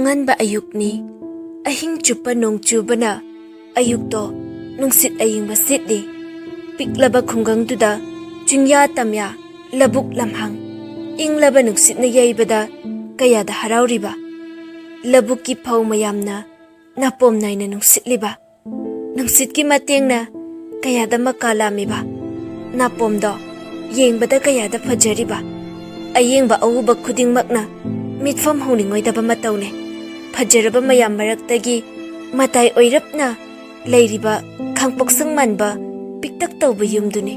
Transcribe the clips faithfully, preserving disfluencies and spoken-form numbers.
ꯑꯉꯟꯕ ꯑꯌꯨꯛꯅꯤ꯫ ꯑꯍꯤꯡ ꯆꯨꯞꯄ ꯅꯣꯡ ꯆꯨꯕꯅ ꯑꯌꯨꯛꯇꯣ ꯅꯨꯡꯁꯤꯠ ꯑꯏꯪꯕ ꯁꯤꯠꯂꯤ꯫ ꯄꯤꯛꯂꯕ ꯈꯨꯡꯒꯪꯗꯨꯗ ꯆꯤꯡꯌꯥ ꯇꯝꯌꯥ, ꯂꯧꯕꯨꯛ ꯂꯝꯍꯥꯡ, ꯏꯪꯂꯕ ꯅꯨꯡꯁꯤꯠꯅ ꯌꯩꯕꯗ ꯀꯌꯥꯗ ꯍꯔꯥꯎꯔꯤꯕ꯫ ꯂꯧꯕꯨꯛꯀꯤ ꯐꯧ ꯃꯌꯥꯝꯅ ꯅꯥꯄꯣꯝ ꯅꯥꯏꯅ ꯅꯨꯡꯁꯤꯠꯂꯤꯕ꯫ ꯅꯨꯡꯁꯤꯠꯀꯤ ꯃꯇꯦꯡꯅ ꯀꯌꯥꯗ ꯃꯀꯥ ꯂꯥꯝꯃꯤꯕ꯫ ꯅꯥꯄꯣꯝꯗꯣ ꯌꯦꯡꯕꯗ ꯀꯌꯥꯗ ꯐꯖꯔꯤꯕ꯫ ꯑꯌꯦꯡꯕ ꯑꯎꯕ ꯈꯨꯗꯤꯡꯃꯛꯅ ꯃꯤꯠꯐꯝ ꯍꯧꯅꯤꯡꯉꯣꯏꯗꯕ ꯃꯇꯧꯅꯦ꯫ ꯐꯖꯔꯕ ꯃꯌꯥꯝ ꯃꯔꯛꯇꯒꯤ ꯃꯇꯥꯏ ꯑꯣꯏꯔꯞꯅ ꯂꯩꯔꯤꯕ ꯈꯥꯡꯄꯣꯛꯁꯪ ꯃꯥꯟꯕ ꯄꯤꯛꯇꯛ ꯇꯧꯕ ꯌꯨꯝꯗꯨꯅꯤ꯫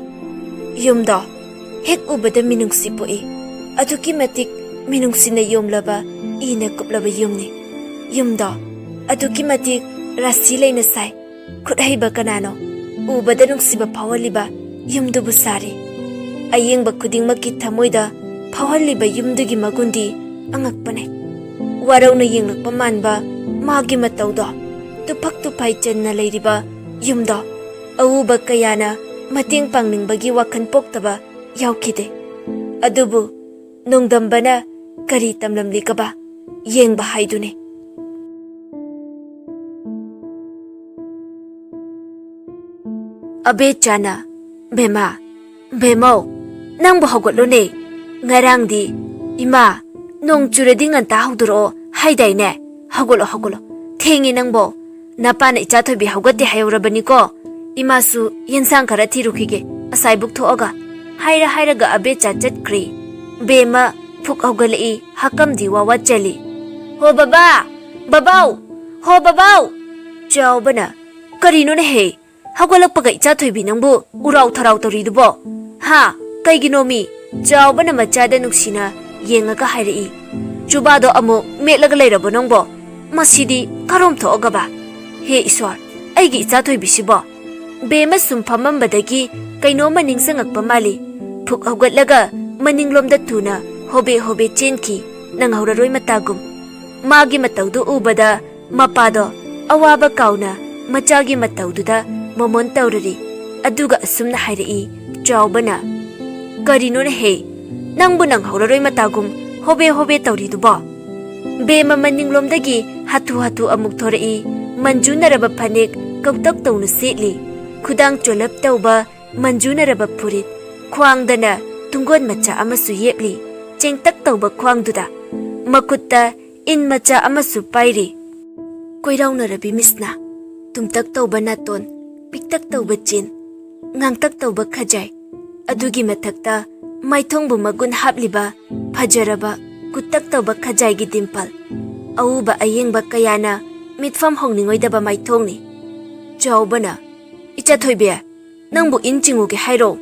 ꯌꯨꯝꯗꯣ ꯍꯦꯛ ꯎꯕꯗ ꯃꯤꯅꯨꯡꯁꯤ ꯄꯣꯛꯏ꯫ ꯑꯗꯨꯛꯀꯤ ꯃꯇꯤꯛ ꯃꯤꯅꯨꯡꯁꯤꯅ ꯌꯣꯝꯂꯕ, ꯏꯅ ꯀꯨꯞꯂꯕ ꯌꯨꯝꯅꯤ꯫ ꯌꯨꯝꯗꯣ ꯑꯗꯨꯛꯀꯤ ꯃꯇꯤꯛ ꯔꯥꯁꯤ ꯂꯩꯅ ꯁꯥꯏ꯫ ꯈꯨꯠ ꯍꯩꯕ ꯀꯅꯥꯅꯣ ꯎꯕꯗ ꯅꯨꯡꯁꯤꯕ ꯐꯥꯎꯍꯜꯂꯤꯕ ꯌꯨꯝꯗꯨꯕꯨ ꯁꯥꯔꯤ꯫ ꯑꯌꯦꯡꯕ ꯈꯨꯗꯤꯡꯃꯛꯀꯤ ꯊꯃꯣꯏꯗ ꯐꯥꯎꯍꯜꯂꯤꯕ ꯌꯨꯝꯗꯨꯒꯤ ꯃꯒꯨꯟꯗꯤ ꯑꯉꯛꯄꯅꯦ꯫ ꯋꯥꯔꯧꯅ ꯌꯦꯡꯂꯛꯄ ꯃꯥꯟꯕ ꯃꯥꯒꯤ ꯃꯇꯧꯗꯣ, ꯇꯨꯐꯛ ꯇꯨꯐꯥꯏ ꯆꯟꯅ ꯂꯩꯔꯤꯕ ꯌꯨꯝꯗꯣ, ꯑꯎꯕ ꯀꯌꯥꯅ ꯃꯇꯦꯡ ꯄꯥꯡꯅꯤꯡꯕꯒꯤ ꯋꯥꯈꯜ ꯄꯣꯛꯇꯕ ꯌꯥꯎꯈꯤꯗꯦ꯫ ꯑꯗꯨꯕꯨ ꯅꯣꯡꯗꯝꯕꯅ ꯀꯔꯤ ꯇꯝꯂꯝꯂꯤꯒꯕ ꯌꯦꯡꯕ ꯍꯥꯏꯗꯨꯅꯤ꯫ ꯑꯕꯦꯆꯥꯅ, "ꯕꯦꯃꯥ, ꯕꯦꯃꯧ, ꯅꯪꯕꯨ ꯍꯧꯒꯠꯂꯨꯅꯦ꯫ ꯉꯔꯥꯡꯗꯤ ꯏꯃꯥ ꯅꯣꯡ ꯆꯨꯔꯗꯤ ꯉꯟꯇꯥ ꯍꯧꯗꯣꯔꯛꯑꯣ ꯍꯥꯏꯗꯥꯏꯅꯦ? ꯍꯧꯒꯠꯂꯣ, ꯍꯧꯒꯠꯂꯣ꯫ ꯊꯦꯡꯉꯦ ꯅꯪꯕꯣ꯫ ꯅꯄꯥꯅ ꯏꯆꯥ ꯊꯣꯏꯕꯤ ꯍꯧꯒꯠꯇꯦ ꯍꯥꯏꯍꯧꯔꯕꯅꯤꯀꯣ꯫ ꯏꯃꯥꯁꯨ ꯌꯦꯟꯁꯥꯡ ꯈꯔ ꯊꯤꯔꯨꯈꯤꯒꯦ ꯑꯁꯥꯏꯕꯨꯛ ꯊꯣꯛꯑꯒ", ꯍꯥꯏꯔ ꯍꯥꯏꯔꯒ ꯑꯕꯦꯆꯥ ꯆꯠꯈ꯭ꯔꯦ꯫ ꯕꯦꯝꯃ ꯐꯨꯛ ꯍꯧꯒꯠꯂꯛꯏ, ꯍꯥꯀꯝꯗꯤ ꯋꯥ ꯋꯥ ꯆꯜꯂꯤ꯫ "ꯍꯣ ꯕꯕꯥ! ꯕꯕꯥꯎ! ꯍꯣ ꯕꯕꯥꯎ!" ꯆꯥꯎꯕꯅ, "ꯀꯔꯤꯅꯣꯅꯦꯍꯦ? ꯍꯧꯒꯠꯂꯛꯄꯒ ꯏꯆꯥ ꯊꯣꯏꯕꯤ ꯅꯪꯕꯨ ꯎꯔꯥꯎ ꯊꯔꯥꯎ ꯇꯧꯔꯤꯗꯨꯕꯣ? ꯍꯥ? ꯀꯩꯒꯤꯅꯣꯃꯤ?" ꯆꯥꯎꯕꯅ ꯃꯆꯥꯗ ꯅꯨꯡꯁꯤꯅ ꯌꯦꯡꯉꯒ ꯍꯥꯏꯔꯛꯏ꯫ "ꯆꯨꯕꯥꯗꯣ ꯑꯃꯨꯛ ꯃꯦꯠꯂꯒ ꯂꯩꯔꯕꯣ ꯅꯪꯕꯣ? ꯃꯁꯤꯗꯤ ꯀꯔꯣꯝ ꯊꯣꯛꯑꯒꯕ? ꯍꯦ ꯏꯁ꯭ꯋꯔ, ꯑꯩꯒꯤ ꯏꯆꯥ ꯊꯣꯏꯕꯤꯁꯤꯕꯣ?" ꯕꯦꯝꯃ ꯁꯨꯝ ꯐꯝꯃꯝꯕꯗꯒꯤ ꯀꯩꯅꯣꯝꯃ ꯅꯤꯡꯁꯤꯡꯉꯛꯄ ꯃꯥꯜꯂꯤ꯫ ꯐꯨꯛ ꯍꯧꯒꯠꯂꯒ ꯃꯅꯤꯡꯂꯣꯝꯗ ꯊꯨꯅ ꯍꯣꯕꯦ ꯍꯣꯕꯦ ꯆꯦꯟꯈꯤ, ꯅꯪꯍꯧꯔꯔꯣꯏ ꯃꯇꯥꯒꯨꯝ꯫ ꯃꯥꯒꯤ ꯃꯇꯧꯗꯨ ꯎꯕꯗ ꯃꯄꯥꯗꯣ ꯑꯋꯥꯕ ꯀꯥꯎꯅ ꯃꯆꯥꯒꯤ ꯃꯇꯧꯗꯨꯗ ꯃꯣꯃꯣꯟ ꯇꯧꯔꯔꯤ꯫ ꯑꯗꯨꯒ ꯑꯁꯨꯝꯅ ꯍꯥꯏꯔꯛꯏ ꯆꯥꯎꯕꯅ, "ꯀꯔꯤꯅꯣꯅꯦꯍꯦ, ꯅꯪꯕꯨ ꯅꯪꯍꯧꯔꯔꯣꯏ ꯃꯇꯥꯒꯨꯝ ꯍꯣꯕꯦ ꯍꯣꯕꯦ ꯇꯧꯔꯤꯗꯨꯕꯣ?" ꯕꯦꯝꯃ ꯃꯅꯤꯡꯂꯣꯝꯗꯒꯤ ꯍꯥꯊꯨ ꯍꯥꯊꯨ ꯑꯃꯨꯛ ꯊꯣꯔꯛꯏ꯫ ꯃꯟꯖꯨꯅꯔꯕ ꯐꯅꯦꯛ ꯀꯧꯇꯛ ꯇꯧꯅ ꯁꯦꯠꯂꯤ꯫ ꯈꯨꯗꯥꯡ ꯆꯣꯂꯞ ꯇꯧꯕ ꯃꯟꯖꯨꯅꯔꯕ ꯐꯨꯔꯤꯠ, ꯈ꯭ꯋꯥꯡꯗꯅ ꯇꯨꯡꯒꯣꯟ ꯃꯆꯥ ꯑꯃꯁꯨ ꯌꯦꯞꯂꯤ꯫ ꯆꯦꯡꯇꯛ ꯇꯧꯕ ꯈ꯭ꯋꯥꯡꯗꯨꯗ ꯃꯈꯨꯠꯇ ꯏꯟ ꯃꯆꯥ ꯑꯃꯁꯨ ꯄꯥꯏꯔꯤ꯫ ꯀꯣꯏꯔꯥꯎꯅꯔꯕꯤ ꯃꯤꯁꯅ ꯇꯨꯝꯇꯛ ꯇꯧꯕ ꯅꯥꯇꯣꯟ, ꯄꯤꯛꯇꯛ ꯇꯧꯕ ꯆꯤꯟ, ꯉꯥꯡꯇꯛ ꯇꯧꯕ ꯈꯖꯥꯏ, ꯑꯗꯨꯒꯤ ꯃꯊꯛꯇ ꯃꯥꯏꯊꯣꯡꯕꯨ ꯃꯒꯨꯟ ꯍꯥꯞꯂꯤꯕ ꯐꯖꯔꯕ ꯀꯨꯠꯇꯛ ꯇꯧꯕ ꯈꯖꯥꯏꯒꯤ ꯗꯤꯝꯄꯜ꯫ ꯑꯎꯕ ꯑꯌꯦꯡꯕ ꯀꯌꯥꯅ ꯃꯤꯠꯐꯝ ꯍꯣꯡꯅꯤꯡꯉꯣꯏꯗꯕ ꯃꯥꯏꯊꯣꯡꯅꯤ꯫ ꯆꯥꯎꯕꯅ, "ꯏꯆꯥ ꯊꯣꯏꯕꯤ, ꯅꯪꯕꯨ ꯏꯟ ꯆꯤꯡꯉꯨꯒꯦ ꯍꯥꯏꯔꯣ?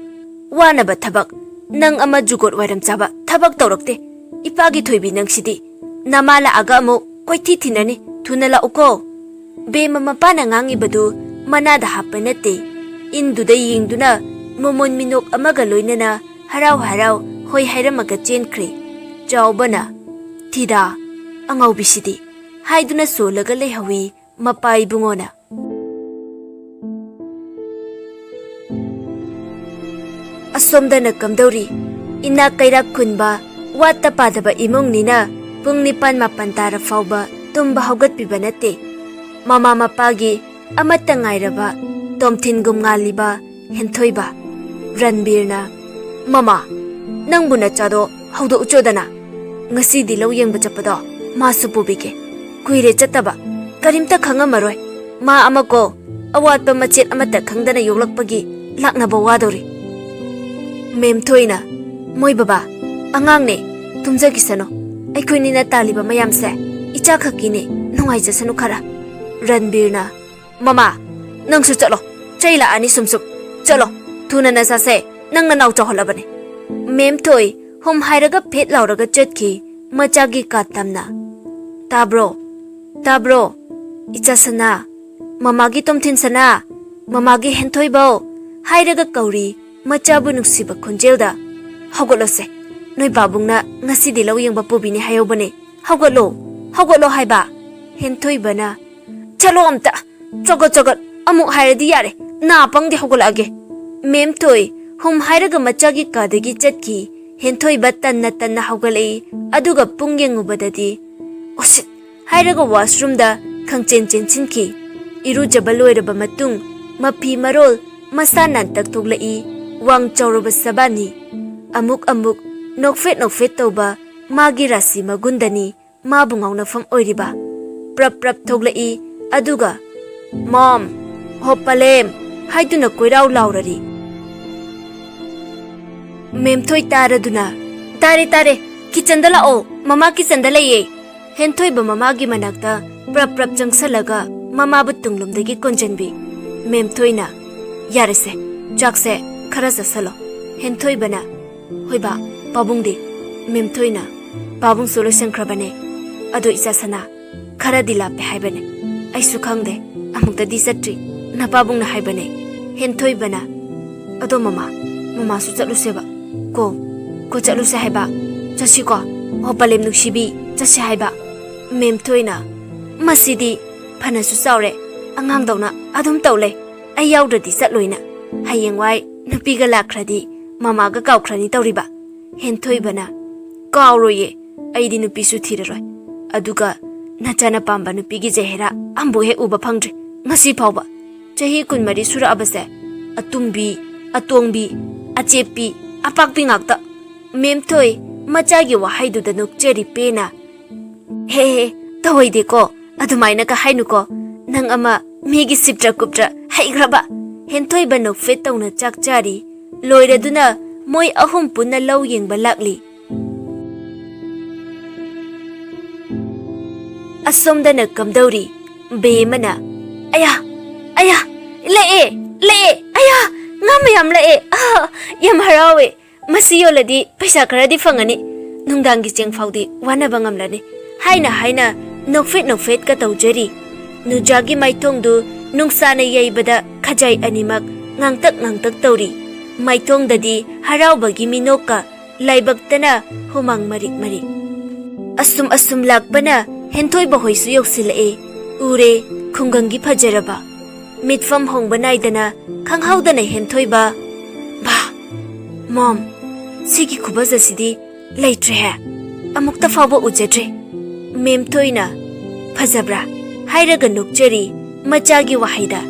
ꯋꯥꯅꯕ ꯊꯕꯛ꯫ ꯅꯪ ꯑꯃ ꯖꯨꯒꯣꯠ ꯋꯥꯏꯔꯝ ꯆꯥꯕ ꯊꯕꯛ ꯇꯧꯔꯛꯇꯦ꯫ ꯏꯄꯥꯒꯤ ꯊꯣꯏꯕꯤ ꯅꯪꯁꯤꯗꯤ꯫ ꯅꯃꯥ ꯂꯥꯛꯑꯒ ꯑꯃꯨꯛ ꯀꯣꯏꯊꯤ ꯊꯤꯅꯅꯤ꯫ ꯊꯨꯅ ꯂꯥꯛꯎꯀꯣ꯫" ꯕꯦꯝꯃ ꯃꯄꯥꯅ ꯉꯥꯡꯉꯤꯕꯗꯨ ꯃꯅꯥꯗ ꯍꯥꯞꯄ ꯅꯠꯇꯦ꯫ ꯏꯟꯗꯨꯗ ꯌꯦꯡꯗꯨꯅ ꯃꯃꯣꯟ ꯃꯤꯅꯣꯛ ꯑꯃꯒ ꯂꯣꯏꯅꯅ ꯍꯔꯥꯎ ꯍꯔꯥꯎ ꯍꯣꯏ ꯍꯥꯏꯔꯝꯃꯒ ꯆꯦꯟꯈ꯭ꯔꯦ꯫ ꯆꯥꯎꯕꯅ, "ꯊꯤꯗꯥ, ꯑꯉꯥꯎꯕꯤꯁꯤꯗꯤ" ꯍꯥꯏꯗꯨꯅ ꯁꯣꯜꯂꯒ ꯂꯩꯍꯧꯏ ꯃꯄꯥ ꯏꯕꯨꯡꯉꯣꯅ꯫ ꯑꯁꯣꯝꯗꯅ ꯀꯝꯗꯧꯔꯤ? ꯏꯅꯥꯛ ꯀꯩꯔꯥꯛ ꯈꯨꯟꯕ, ꯋꯥꯠꯇ ꯄꯥꯗꯕ ꯏꯃꯨꯡꯅꯤꯅ ꯄꯨꯡ ꯅꯤꯄꯥꯟ ꯃꯥꯄꯟ ꯇꯥꯔ ꯐꯥꯎꯕ ꯇꯨꯝꯕ ꯍꯧꯒꯠꯄꯤꯕ ꯅꯠꯇꯦ꯫ ꯃꯃꯥ ꯃꯄꯥꯒꯤ ꯑꯃꯠꯇ ꯉꯥꯏꯔꯕ ꯇꯣꯝꯊꯤꯟꯒꯨꯝ ꯉꯥꯜꯂꯤꯕ ꯍꯦꯟꯊꯣꯏꯕ꯫ ꯔꯟꯕꯤꯔꯅ, "ꯃꯃꯥ, ꯅꯪꯕꯨ ꯅꯆꯥꯗꯣ ꯍꯧꯗꯣꯛꯎꯆꯣꯗꯅ꯫ ꯉꯁꯤꯗꯤ ꯂꯧ ꯌꯦꯡꯕ ꯆꯠꯄꯗꯣ ꯃꯥꯁꯨ ꯄꯨꯕꯤꯒꯦ꯫ ꯀꯨꯏꯔꯦ ꯆꯠꯇꯕ, ꯀꯔꯤꯝꯇ ꯈꯪꯉꯝꯃꯔꯣꯏ꯫ ꯃꯥ ꯑꯃꯀꯣ ꯑꯋꯥꯠꯄ ꯃꯆꯦꯠ ꯑꯃꯠꯇ ꯈꯪꯗꯅ ꯌꯣꯛꯂꯛꯄꯒꯤ ꯂꯥꯛꯅꯕ ꯋꯥꯗꯧꯔꯤ꯫" ꯃꯦꯝ ꯊꯣꯏꯅ, "ꯃꯣꯏ ꯕꯕꯥ, ꯑꯉꯥꯡꯅꯦ, ꯇꯨꯝꯖꯈꯤꯁꯅꯨ꯫ ꯑꯩꯈꯣꯏꯅꯤꯅ ꯇꯥꯜꯂꯤꯕ ꯃꯌꯥꯝꯁꯦ ꯏꯆꯥ ꯈꯛꯀꯤꯅꯦ, ꯅꯨꯡꯉꯥꯏꯖꯁꯅꯨ ꯈꯔ꯫" ꯔꯟꯕꯤꯔꯅ, "ꯃꯃꯥ, ꯅꯪꯁꯨ ꯆꯠꯂꯣ꯫ ꯆꯩ ꯂꯥꯛꯑꯅꯤ ꯁꯨꯝ ꯁꯨꯝ꯫ ꯆꯠꯂꯣ, ꯊꯨꯅ ꯅꯁꯥꯁꯦ ꯅꯪ ꯅꯅꯥꯎ ꯆꯥꯎꯍꯜꯂꯕꯅꯦ꯫" ꯃꯦꯝ ꯊꯣꯏ ꯍꯨꯝ ꯍꯥꯏꯔꯒ ꯐꯦꯠ ꯂꯥꯎꯔꯒ ꯆꯠꯈꯤ꯫ ꯃꯆꯥꯒꯤ ꯀꯥ ꯇꯝꯅ꯫ "ꯇꯥꯕ꯭ꯔꯣ? ꯇꯥꯕ꯭ꯔꯣ? ꯏꯆꯥ ꯁꯅꯥ, ꯃꯃꯥꯒꯤ ꯇꯣꯝꯊꯤꯟ ꯁꯅꯥ, ꯃꯃꯥꯒꯤ ꯍꯦꯟꯊꯣꯏꯕꯧ" ꯍꯥꯏꯔꯒ ꯀꯧꯔꯤ ꯃꯆꯥꯕꯨ ꯅꯨꯡꯁꯤꯕ ꯈꯣꯟꯖꯦꯜꯗ꯫ "ꯍꯧꯒꯠꯂꯣꯁꯦ, ꯅꯣꯏ ꯄꯥꯕꯨꯡꯅ ꯉꯁꯤꯗꯤ ꯂꯧ ꯌꯦꯡꯕ ꯄꯨꯕꯤꯅꯤ ꯍꯥꯏꯍꯧꯕꯅꯦ꯫ ꯍꯧꯒꯠꯂꯣ, ꯍꯧꯒꯠꯂꯣ ꯍꯥꯏꯕ꯫" ꯍꯦꯟꯊꯣꯏꯕꯅ, "ꯆꯠꯂꯣ ꯑꯝꯇ, ꯆꯒꯠ ꯆꯒꯠ ꯑꯃꯨꯛ ꯍꯥꯏꯔꯗꯤ ꯌꯥꯔꯦ, ꯅꯥ ꯄꯪꯗꯦ, ꯍꯧꯒꯠꯂꯛꯑꯒꯦ꯫" ꯃꯦꯝ ꯊꯣꯏ ꯍꯨꯝ ꯍꯥꯏꯔꯒ ꯃꯆꯥꯒꯤ ꯀꯥꯗꯒꯤ ꯆꯠꯈꯤ꯫ ꯍꯦꯟꯊꯣꯏꯕ ꯇꯟꯅ ꯇꯟꯅ ꯍꯧꯒꯠꯂꯛꯏ꯫ ꯑꯗꯨꯒ ꯄꯨꯡ ꯌꯦꯡꯉꯨꯕꯗꯗꯤ "ꯎꯁꯤꯠ!" ꯍꯥꯏꯔꯒ washroomꯗ ꯈꯪꯆꯦꯟ ꯆꯦꯟꯁꯤꯟꯈꯤ꯫ ꯏꯔꯨꯖꯕ ꯂꯣꯏꯔꯕ ꯃꯇꯨꯡ ꯃꯐꯤ ꯃꯔꯣꯜ ꯃꯁꯥ ꯅꯥꯟꯇꯛ ꯊꯣꯛꯂꯛꯏ꯫ ꯋꯥꯡ ꯆꯥꯎꯔꯕ ꯁꯕꯥꯟꯅꯤ꯫ ꯑꯃꯨꯛ ꯑꯃꯨꯛ ꯅꯣꯛꯐꯦꯠ ꯅꯣꯛꯐꯦꯠ ꯇꯧꯕ ꯃꯥꯒꯤ ꯔꯥꯁꯤ ꯃꯒꯨꯟꯗꯅꯤ ꯃꯥꯕꯨ ꯉꯥꯎꯅꯐꯝ ꯑꯣꯏꯔꯤꯕ꯫ ꯄ꯭ꯔꯞ ꯄ꯭ꯔꯞ ꯊꯣꯛꯂꯛꯏ꯫ ꯑꯗꯨꯒ, "ꯃꯣꯝ, ꯍꯣ ꯄꯂꯦꯝ!" ꯍꯥꯏꯗꯨꯅ ꯀꯣꯏꯔꯥꯎ ꯂꯥꯎꯔꯔꯤ꯫ ꯃꯦꯝꯊꯣꯏ ꯇꯥꯔꯗꯨꯅ, "ꯇꯥꯔꯦ, ꯇꯥꯔꯦ, ꯀꯤꯆꯟꯗ ꯂꯥꯛꯑꯣ, ꯃꯃꯥ ꯀꯤꯆꯟꯗ ꯂꯩꯌꯦ꯫" ꯍꯦꯟꯊꯣꯏꯕ ꯃꯃꯥꯒꯤ ꯃꯅꯥꯛꯇ ꯄ꯭ꯔꯞ ꯄ꯭ꯔꯞ ꯆꯪꯁꯜꯂꯒ ꯃꯃꯥꯕꯨ ꯇꯨꯡꯂꯣꯝꯗꯒꯤ ꯀꯣꯟꯖꯟꯕꯤ꯫ ꯃꯦꯝꯊꯣꯏꯅ, "ꯌꯥꯔꯦꯁꯦ, ꯆꯥꯛꯁꯦ ꯈꯔ ꯆꯥꯁꯜꯂꯣ꯫" ꯍꯦꯟꯊꯣꯏꯕꯅ, "ꯍꯣꯏ ꯕꯥ, ꯄꯥꯕꯨꯡꯗꯤ?" ꯃꯦꯝꯊꯣꯏꯅ, "ꯄꯥꯕꯨꯡꯁꯨ ꯂꯣꯏꯁꯟꯈ꯭ꯔꯕꯅꯦ꯫ ꯑꯗꯣ ꯏꯆꯥ ꯁꯅꯥ, ꯈꯔꯗꯤ ꯂꯥꯞꯄꯦ ꯍꯥꯏꯕꯅꯦ꯫ ꯑꯩꯁꯨ ꯈꯪꯗꯦ, ꯑꯃꯨꯛꯇꯗꯤ ꯆꯠꯇ꯭ꯔꯤ꯫ ꯅꯄꯥꯕꯨꯡꯅ ꯍꯥꯏꯕꯅꯦ꯫" ꯍꯦꯟꯊꯣꯏꯕꯅ, "ꯑꯗꯣ ꯃꯃꯥ, ꯃꯃꯥꯁꯨ ꯆꯠꯂꯨꯁꯦꯕ꯫ ꯀꯣ, ꯀꯣ ꯆꯠꯂꯨꯁꯦ ꯍꯥꯏꯕ꯫ ꯆꯠꯁꯤꯀꯣ꯫ ꯑꯣ ꯄꯂꯦꯝ ꯅꯨꯡꯁꯤꯕꯤ, ꯆꯠꯁꯦ ꯍꯥꯏꯕ꯫" ꯃꯦꯝꯊꯣꯏꯅ, "ꯃꯁꯤꯗꯤ ꯐꯅꯁꯨ ꯆꯥꯎꯔꯦ, ꯑꯉꯥꯡꯗꯧꯅ ꯑꯗꯨꯝ ꯇꯧ ꯂꯩ꯫ ꯑꯩ ꯌꯥꯎꯗ꯭ꯔꯗꯤ ꯆꯠꯂꯣꯏꯅ꯫ ꯍꯌꯦꯡꯋꯥꯏ ꯅꯨꯄꯤꯒ ꯂꯥꯛꯈ꯭ꯔꯗꯤ ꯃꯃꯥꯒ ꯀꯥꯎꯈ꯭ꯔꯅꯤ ꯇꯧꯔꯤꯕ꯫" ꯍꯦꯟꯊꯣꯏꯕꯅ, "ꯀꯥꯎꯔꯣꯏꯌꯦ, ꯑꯩꯗꯤ ꯅꯨꯄꯤꯁꯨ ꯊꯤꯔꯔꯣꯏ꯫ ꯑꯗꯨꯒ ꯅꯆꯥꯅ ꯄꯥꯝꯕ ꯅꯨꯄꯤꯒꯤ ꯆꯦꯍꯦꯔꯥ ꯑꯝꯕꯨ ꯍꯦꯛ ꯎꯕ ꯐꯪꯗ꯭ꯔꯤ ꯉꯁꯤ ꯐꯥꯎꯕ꯫ ꯆꯍꯤ ꯀꯨꯟꯃꯔꯤ ꯁꯨꯔꯛꯑꯕꯁꯦ ꯑꯇꯨꯝꯕꯤ, ꯑꯇꯣꯡꯕꯤ, ꯑꯆꯦꯞꯄꯤ, ꯑꯄꯥꯛꯄꯤ ꯉꯥꯛꯇ꯫" ꯃꯦꯝꯊꯣꯏ ꯃꯆꯥꯒꯤ ꯋꯥꯍꯩꯗꯨꯗ ꯅꯣꯛꯆꯔꯤ ꯄꯦꯅ, "ꯍꯦ ꯍꯦ, ꯇꯧꯍꯩꯗꯦꯀꯣ, ꯑꯗꯨꯃꯥꯏꯅꯒ ꯍꯥꯏꯅꯨꯀꯣ꯫ ꯅꯪ ꯑꯃ ꯃꯤꯒꯤ ꯁꯤꯞꯇ꯭ꯔ ꯀꯨꯞꯇ꯭ꯔ ꯍꯩꯈ꯭ꯔꯕ꯫" ꯍꯦꯟꯊꯣꯏꯕ ꯅꯣꯛꯐꯦꯠ ꯇꯧꯅ ꯆꯥꯛ ꯆꯥꯔꯤ꯫ ꯂꯣꯏꯔꯗꯨꯅ ꯃꯣꯏ ꯑꯍꯨꯝ ꯄꯨꯟꯅ ꯂꯧ ꯌꯦꯡꯕ ꯂꯥꯛꯂꯤ꯫ ꯑꯁꯣꯝꯗꯅ ꯀꯝꯗꯧꯔꯤ? ꯕꯦꯝꯃꯅ, "ꯑꯌꯥ, ꯑꯌꯥ, ꯂꯦꯛꯑꯦ, ꯂꯦꯛꯑꯦ, ꯑꯌꯥ, ꯉꯥ ꯃꯌꯥꯝ ꯂꯦꯛꯑꯦ, ꯑꯥ, ꯌꯥꯝ ꯍꯔꯥꯎꯋꯦ꯫ ꯃꯁꯤ ꯌꯣꯜꯂꯗꯤ ꯄꯩꯁꯥ ꯈꯔꯗꯤ ꯐꯪꯉꯅꯤ꯫ ꯅꯨꯡꯗꯥꯡꯒꯤ ꯆꯦꯡ ꯐꯥꯎꯗꯤ ꯋꯥꯅꯕ ꯉꯝꯂꯅꯤ꯫" ꯍꯥꯏꯅ ꯍꯥꯏꯅ ꯅꯣꯛꯐꯦꯠ ꯅꯣꯛꯐꯦꯠꯀ ꯇꯧꯖꯔꯤ꯫ ꯅꯨꯖꯥꯒꯤ ꯃꯥꯏꯊꯣꯡꯗꯨ ꯅꯨꯡꯁꯥꯅ ꯌꯩꯕꯗ ꯈꯖꯥꯏ ꯑꯅꯤꯃꯛ ꯉꯥꯡꯇꯛ ꯉꯥꯡꯇꯛ ꯇꯧꯔꯤ꯫ ꯃꯥꯏꯊꯣꯡꯗꯗꯤ ꯍꯔꯥꯎꯕꯒꯤ ꯃꯤꯅꯣꯛꯀ ꯂꯥꯏꯕꯛꯇꯅ ꯍꯨꯃꯥꯡ ꯃꯔꯤꯛ ꯃꯔꯤꯛ꯫ ꯑꯁꯨꯝ ꯑꯁꯨꯝ ꯂꯥꯛꯄꯅ ꯍꯦꯟꯊꯣꯏꯕ ꯍꯣꯏꯁꯨ ꯌꯧꯁꯤꯜꯂꯛꯑꯦ꯫ ꯎꯔꯦ ꯈꯨꯡꯒꯪꯒꯤ ꯐꯖꯔꯕ꯫ ꯃꯤꯠꯐꯝ ꯍꯣꯡꯕ ꯅꯥꯏꯗꯅ ꯈꯪꯍꯧꯗꯅ ꯍꯦꯟꯊꯣꯏꯕ, "ꯚꯥ, ꯃꯣꯝ, ꯁꯤꯒꯤ ꯈꯨꯕꯖ ꯑꯁꯤꯗꯤ ꯂꯩꯇ꯭ꯔꯦꯍꯦ꯫ ꯑꯃꯨꯛꯇ ꯐꯥꯎꯕ ꯎꯖꯗ꯭ꯔꯤ꯫" ꯃꯦꯝꯊꯣꯏꯅ "ꯐꯖꯕ꯭ꯔꯥ?" ꯍꯥꯏꯔꯒ ꯅꯣꯛꯆꯔꯤ ꯃꯆꯥꯒꯤ ꯋꯥꯍꯩꯗ꯫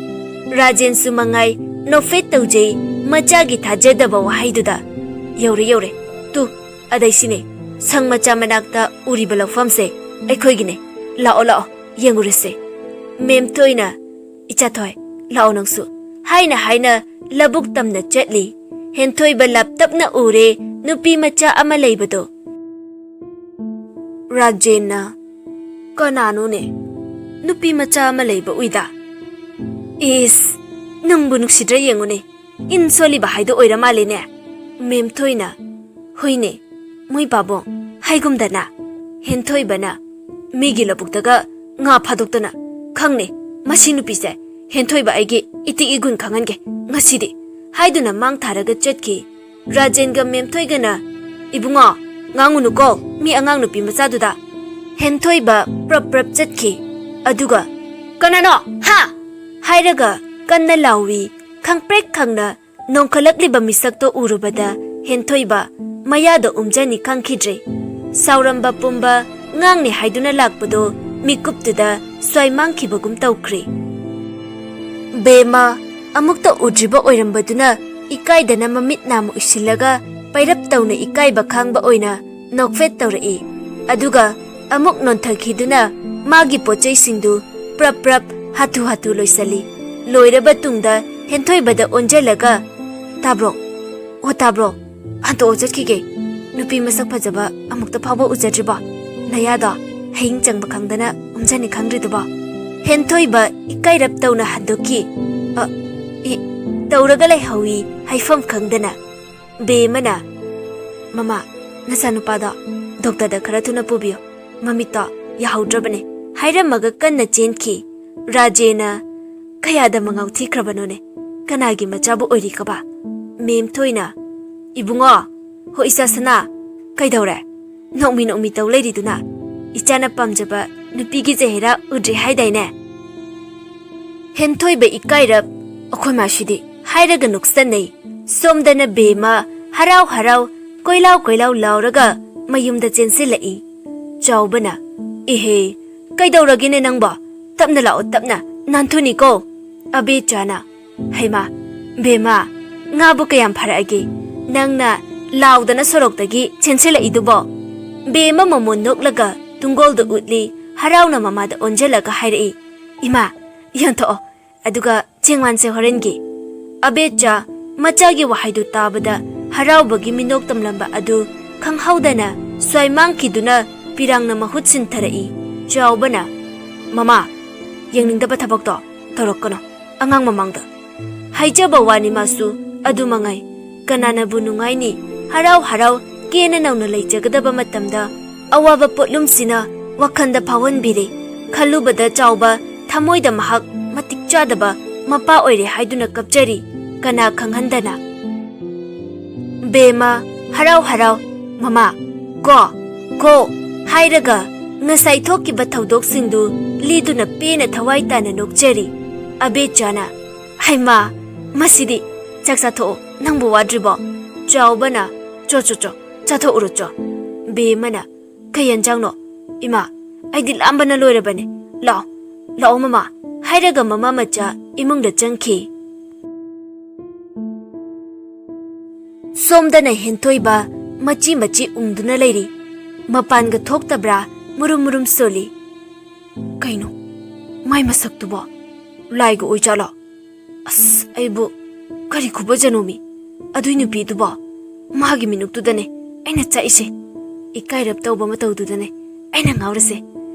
ꯔꯥꯖꯦꯟꯁꯨ ꯃꯉꯥꯏ ꯅꯣꯛꯐꯦꯠ ꯇꯧꯖꯩ ꯃꯆꯥꯒꯤ ꯊꯥꯖꯗꯕ ꯋꯥꯍꯩꯗꯨꯗ꯫ "ꯌꯧꯔꯦ, ꯌꯧꯔꯦ꯫ ꯇꯨ, ꯑꯗꯩꯁꯤꯅꯦ, ꯁꯪ ꯃꯆꯥ ꯃꯅꯥꯛꯇ ꯎꯔꯤꯕ ꯂꯧꯐꯝꯁꯦ ꯑꯩꯈꯣꯏꯒꯤꯅꯦ꯫ ꯂꯥꯛꯑꯣ, ꯂꯥꯛꯑꯣ, ꯌꯦꯡꯉꯨꯔꯁꯦ꯫" ꯃꯦꯝꯊꯣꯏꯅ, "ꯏꯆꯥꯊꯣꯏ, ꯂꯥꯛꯑꯣ ꯅꯪꯁꯨ," ꯍꯥꯏꯅ ꯍꯥꯏꯅ ꯂꯧꯕꯨꯛ ꯇꯝꯅ ꯆꯠꯂꯤ꯫ ꯍꯦꯟꯊꯣꯏꯕ ꯂꯥꯞꯇꯛꯅ ꯎꯔꯦ ꯅꯨꯄꯤ ꯃꯆꯥ ꯑꯃ ꯂꯩꯕꯗꯣ꯫ ꯔꯥꯖꯦꯟꯅ, "ꯀꯅꯥꯅꯣꯅꯦ? ꯅꯨꯄꯤ ꯃꯆꯥ ꯑꯃ ꯂꯩꯕ ꯎꯏꯗ꯫ ꯏꯁ, ꯅꯨꯡꯕꯨ ꯅꯨꯡꯁꯤꯗ꯭ꯔꯥ ꯌꯦꯡꯉꯨꯅꯦ, ꯏꯟ ꯁꯣꯜꯂꯤꯕ ꯍꯥꯏꯗꯣ ꯑꯣꯏꯔ ꯃꯥꯜꯂꯦꯅꯦ꯫" ꯃꯦꯝꯊꯣꯏꯅ, "ꯍꯣꯏꯅꯦ, ꯃꯣꯏ ꯄꯥꯕꯨꯡ, ꯍꯥꯏꯒꯨꯝꯗꯅ꯫" ꯍꯦꯟꯊꯣꯏꯕꯅ, "ꯃꯤꯒꯤ ꯂꯧꯕꯨꯛꯇꯒ ꯉꯥ ꯐꯥꯗꯣꯛꯇꯅ꯫ ꯈꯪꯅꯦ, ꯃꯁꯤ ꯅꯨꯄꯤꯁꯦ ꯍꯦꯟꯊꯣꯏꯕ ꯑꯩꯒꯤ ꯏꯇꯤꯛ ꯏꯒꯨꯟ ꯈꯪꯍꯟꯒꯦ ꯉꯁꯤꯗꯤ," ꯍꯥꯏꯗꯨꯅ ꯃꯥꯡ ꯊꯥꯔꯒ ꯆꯠꯈꯤ꯫ ꯔꯥꯖꯦꯟꯒ ꯃꯦꯝꯊꯣꯏꯒꯅ, "ꯏꯕꯨꯡꯉꯣ, ꯉꯥꯡꯉꯨꯅꯨꯀꯣ ꯃꯤ ꯑꯉꯥꯡ ꯅꯨꯄꯤ ꯃꯆꯥꯗꯨꯗ꯫" ꯍꯦꯟꯊꯣꯏꯕ ꯄ꯭ꯔꯞ ꯄ꯭ꯔꯞ ꯆꯠꯈꯤ꯫ ꯑꯗꯨꯒ, "ꯀꯅꯥꯅꯣ? ꯍꯥ?" ꯍꯥꯏꯔꯒ ꯀꯟꯅ ꯂꯥꯎꯏ꯫ ꯈꯪꯄ꯭ꯔꯦꯛ ꯈꯪꯅ ꯅꯣꯡꯈꯠꯂꯛꯂꯤꯕ ꯃꯤꯁꯛꯇꯣ ꯎꯔꯨꯕꯗ ꯍꯦꯟꯊꯣꯏꯕ ꯃꯌꯥꯗ ꯎꯝꯖꯅꯤ ꯈꯪꯈꯤꯗ꯭ꯔꯦ꯫ ꯁꯥꯎꯔꯝꯕ ꯄꯨꯝꯕ ꯉꯥꯡꯅꯤ ꯍꯥꯏꯗꯨꯅ ꯂꯥꯛꯄꯗꯣ ꯃꯤꯀꯨꯞꯇꯨꯗ ꯁ꯭ꯋꯥꯏ ꯃꯥꯡꯈꯤꯕꯒꯨꯝ ꯇꯧꯈ꯭ꯔꯦ꯫ ꯕꯦꯝꯃ ꯑꯃꯨꯛꯇ ꯎꯗ꯭ꯔꯤꯕ ꯑꯣꯏꯔꯝꯕꯗꯨꯅ ꯏꯀꯥꯏꯗꯅ ꯃꯃꯤꯠ ꯅꯥꯝ ꯎꯏꯁꯤꯜꯂꯒ ꯄꯩꯔꯞ ꯇꯧꯅ ꯏꯀꯥꯏꯕ ꯈꯥꯡꯕ ꯑꯣꯏꯅ ꯅꯣꯛꯐꯦꯠ ꯇꯧꯔꯛꯏ꯫ ꯑꯗꯨꯒ ꯑꯃꯨꯛ ꯅꯣꯟꯊꯈꯤꯗꯨꯅ ꯃꯥꯒꯤ ꯄꯣꯠꯆꯩꯁꯤꯡꯗꯨ ꯄ꯭ꯔꯞ ꯄ꯭ꯔꯞ ꯍꯥꯊꯨ ꯍꯥꯊꯨ ꯂꯣꯏꯁꯤꯜꯂꯤ꯫ ꯂꯣꯏꯔꯕ ꯇꯨꯡꯗ ꯍꯦꯟꯊꯣꯏꯕꯗ ꯑꯣꯟꯖꯜꯂꯒ, "ꯇꯥꯕ꯭ꯔꯣ? ꯑꯣ, ꯇꯥꯕ꯭ꯔꯣ? ꯍꯟꯇꯣꯛꯑ ꯆꯠꯈꯤꯒꯦ꯫ ꯅꯨꯄꯤ ꯃꯁꯛ ꯐꯖꯕ ꯑꯃꯨꯛꯇ ꯐꯥꯎꯕ ꯎꯖꯗ꯭ꯔꯤꯕꯣ? ꯅꯌꯥꯗꯣ ꯍꯌꯤꯡ ꯆꯪꯕ ꯈꯪꯗꯅ ꯎꯝꯖꯅꯤ ꯈꯪꯗ꯭ꯔꯤꯗꯨꯕꯣ?" ꯍꯦꯟꯊꯣꯏꯕ ꯏꯀꯥꯏꯔꯞ ꯇꯧꯅ ꯍꯟꯗꯣꯛꯈꯤ꯫ "ꯑ, ꯏ, ꯇꯧꯔꯒ ꯂꯩꯍꯧꯏ ꯍꯥꯏꯐꯝ ꯈꯪꯗꯅ꯫ ꯕꯦꯝꯃꯅ, "ꯃꯃꯥ, ꯅꯆꯥꯅꯨꯄꯥꯗꯣ ꯗꯣꯛꯇꯔꯗ ꯈꯔ ꯊꯨꯅ ꯄꯨꯕꯤꯌꯨ꯫ ꯃꯃꯤꯠꯇꯣ ꯌꯥꯍꯧꯗ꯭ꯔꯕꯅꯦ," ꯍꯥꯏꯔꯝꯃꯒ ꯀꯟꯅ ꯆꯦꯟꯈꯤ꯫ ꯔꯥꯖꯦꯅ, "ꯀꯌꯥꯗ ꯃꯉꯥꯎ ꯊꯤꯈ꯭ꯔꯕꯅꯣꯅꯦ? ꯀꯅꯥꯒꯤ ꯃꯆꯥꯕꯨ ꯑꯣꯏꯔꯤꯀꯕ?" ꯃꯦꯝꯊꯣꯏꯅ, "ꯏꯕꯨꯡꯉꯣ, ꯍꯣ ꯏꯆꯥ ꯁꯅꯥ, ꯀꯩꯗꯧꯔꯦ? ꯅꯣꯛꯃꯤ ꯅꯣꯛꯃꯤ ꯇꯧ ꯂꯩꯔꯤꯗꯨꯅ? ꯏꯆꯥꯅ ꯄꯥꯝꯖꯕ ꯅꯨꯄꯤꯒꯤ ꯆꯦꯍꯦꯔꯥ ꯎꯗ꯭ꯔꯤ ꯍꯥꯏꯗꯥꯏꯅꯦ?" ꯍꯦꯟꯊꯣꯏꯕ ꯏꯀꯥꯏꯔꯞ, "ꯑꯩꯈꯣꯏ ꯃꯥꯁꯤꯗꯤ!" ꯍꯥꯏꯔꯒ ꯅꯣꯛꯁꯟꯅꯩ꯫ ꯁꯣꯝꯗꯅ ꯕꯦꯝꯃ ꯍꯔꯥꯎ ꯍꯔꯥꯎ ꯀꯣꯏꯂꯥꯎ ꯀꯣꯏꯂꯥꯎ ꯂꯥꯎꯔꯒ ꯃꯌꯨꯝꯗ ꯆꯦꯟꯁꯤꯜꯂꯛꯏ꯫ ꯆꯥꯎꯕꯅ, "ꯏꯍꯦ, ꯀꯩꯗꯧꯔꯒꯦꯅꯦ ꯅꯪꯕꯣ? ꯇꯞꯅ ꯂꯥꯛꯑꯣ, ꯇꯞꯅ, ꯅꯥꯟꯊꯨꯅꯤꯀꯣ"꯫ ꯑꯕꯦꯆꯥꯅ, "ꯍꯩꯃꯥ, ꯕꯦꯝꯃ, ꯉꯥꯕꯨ ꯀꯌꯥꯝ ꯐꯔꯛꯑꯒꯦ? ꯅꯪꯅ ꯂꯥꯎꯗꯅ ꯁꯣꯔꯣꯛꯇꯒꯤ ꯆꯦꯟꯁꯤꯜꯂꯛꯏꯗꯨꯕꯣ?" ꯕꯦꯝꯃ ꯃꯃꯣꯟ ꯅꯣꯛꯂꯒ ꯇꯨꯡꯒꯣꯜꯗ ꯎꯠꯂꯤ, ꯍꯔꯥꯎꯅ ꯃꯃꯥꯗ ꯑꯣꯟꯁꯤꯜꯂꯒ ꯍꯥꯏꯔꯛꯏ, "ꯏꯃꯥ, ꯌꯣꯟꯊꯣꯛꯑꯣ, ꯑꯗꯨꯒ ꯆꯦꯡꯋꯥꯟꯁꯦ ꯍꯣꯔꯦꯟꯒꯤ"꯫ ꯑꯕꯦꯆꯥ ꯃꯆꯥꯒꯤ ꯋꯥꯍꯩꯗꯨ ꯇꯥꯕꯗ ꯍꯔꯥꯎꯕꯒꯤ ꯃꯤꯅꯣꯛ ꯇꯝꯂꯝꯕ ꯑꯗꯨ ꯈꯪꯍꯧꯗꯅ ꯁ꯭ꯋꯥꯏ ꯃꯥꯡꯈꯤꯗꯨꯅ ꯄꯤꯔꯥꯡꯅ ꯃꯍꯨꯠ ꯁꯤꯟꯊꯔꯛꯏ꯫ ꯆꯥꯎꯕꯅ, "ꯃꯃꯥ, ꯌꯦꯡꯅꯤꯡꯗꯕ ꯊꯕꯛꯇꯣ ꯇꯧꯔꯛꯀꯅꯨ, ꯑꯉꯥꯡ ꯃꯃꯥꯡꯗ"꯫ ꯍꯥꯏꯖꯕ ꯋꯥꯅꯤ ꯃꯥꯁꯨ ꯑꯗꯨ ꯃꯉꯥꯏ꯫ ꯀꯅꯥꯅꯕꯨ ꯅꯨꯡꯉꯥꯏꯅꯤ? ꯍꯔꯥꯎ ꯍꯔꯥꯎ ꯀꯦꯅ ꯅꯧꯅ ꯂꯩꯖꯒꯗꯕ ꯃꯇꯝꯗ ꯑꯋꯥꯕ ꯄꯣꯠꯂꯨꯝꯁꯤꯅ ꯋꯥꯈꯜꯗ ꯐꯥꯎꯍꯟꯕꯤꯔꯦ꯫ ꯈꯜꯂꯨꯕꯗ ꯆꯥꯎꯕ ꯊꯃꯣꯏꯗ ꯃꯍꯥꯛ ꯃꯇꯤꯛ ꯆꯥꯗꯕ ꯃꯄꯥ ꯑꯣꯏꯔꯦ ꯍꯥꯏꯗꯨꯅ ꯀꯞꯆꯔꯤ꯫ ꯀꯅꯥ ꯈꯪꯍꯟꯗꯅ? ꯕꯦꯝꯃ ꯍꯔꯥꯎ ꯍꯔꯥꯎ, "ꯃꯃꯥ, ꯀꯣ, ꯀꯣ" ꯍꯥꯏꯔꯒ ꯉꯁꯥꯏ ꯊꯣꯛꯈꯤꯕ ꯊꯧꯗꯣꯛꯁꯤꯡꯗꯨ ꯂꯤꯗꯨꯅ ꯄꯦꯟꯅ ꯊꯋꯥꯏ ꯇꯥꯅ ꯅꯣꯛꯆꯔꯤ꯫ ꯑꯕꯦꯆꯥꯅ, "ꯍꯩꯃꯥ, ꯃꯁꯤꯗꯤ! ꯆꯥꯛ ꯆꯥꯊꯣꯛꯑꯣ, ꯅꯪꯕꯨ ꯋꯥꯗ꯭ꯔꯤꯕꯣ?" ꯆꯥꯎꯕꯅ, "ꯆꯣ, ꯆꯣ, ꯆꯣ, ꯆꯥꯊꯣꯛꯎꯔꯣ ꯆꯣ"꯫ ꯕꯦꯝꯃꯅ, "ꯀꯩ ꯌꯦꯟꯖꯥꯡꯅꯣ? ꯏꯃꯥ, ꯑꯩꯗꯤ ꯂꯥꯝꯕꯅ ꯂꯣꯏꯔꯕꯅꯦ꯫ ꯂꯥꯛꯑꯣ, ꯂꯥꯛꯑꯣ ꯃꯃꯥ" ꯍꯥꯏꯔꯒ ꯃꯃꯥ ꯃꯆꯥ ꯏꯃꯨꯡꯗ ꯆꯪꯈꯤ꯫ ꯁꯣꯝꯗꯅ ꯍꯦꯟꯊꯣꯏꯕ ꯃꯆꯤ ꯃꯆꯤ ꯎꯪꯗꯨꯅ ꯂꯩꯔꯤ꯫ ꯃꯄꯥꯟꯒ ꯊꯣꯛꯇꯕ꯭ꯔꯥ, ꯃꯨꯔꯨꯝ ꯃꯨꯔꯨꯝ ꯁꯣꯜꯂꯤ꯫ ꯀꯩꯅꯣ, ꯃꯥꯏ ꯃꯁꯛꯇꯨꯕꯣ? ꯂꯥꯏꯒ ꯑꯣꯏꯖꯥꯠꯂꯣ? ꯑꯁ, ꯑꯩꯕꯨ ꯀꯔꯤ ꯈꯨꯕꯖꯅꯣꯃꯤ? ꯑꯗꯨꯏ ꯅꯨꯄꯤꯗꯨꯕꯣ? ꯃꯥꯒꯤ ꯃꯤꯅꯨꯛꯇꯨꯗꯅꯦ ꯑꯩꯅ ꯆꯥꯛꯏꯁꯦ꯫ ꯏꯀꯥꯏꯔꯞ ꯇꯧꯕ ꯃꯇꯧꯗꯨꯗꯅꯦ ꯑꯩꯅ ꯉꯥꯎꯔꯤꯁꯦ꯫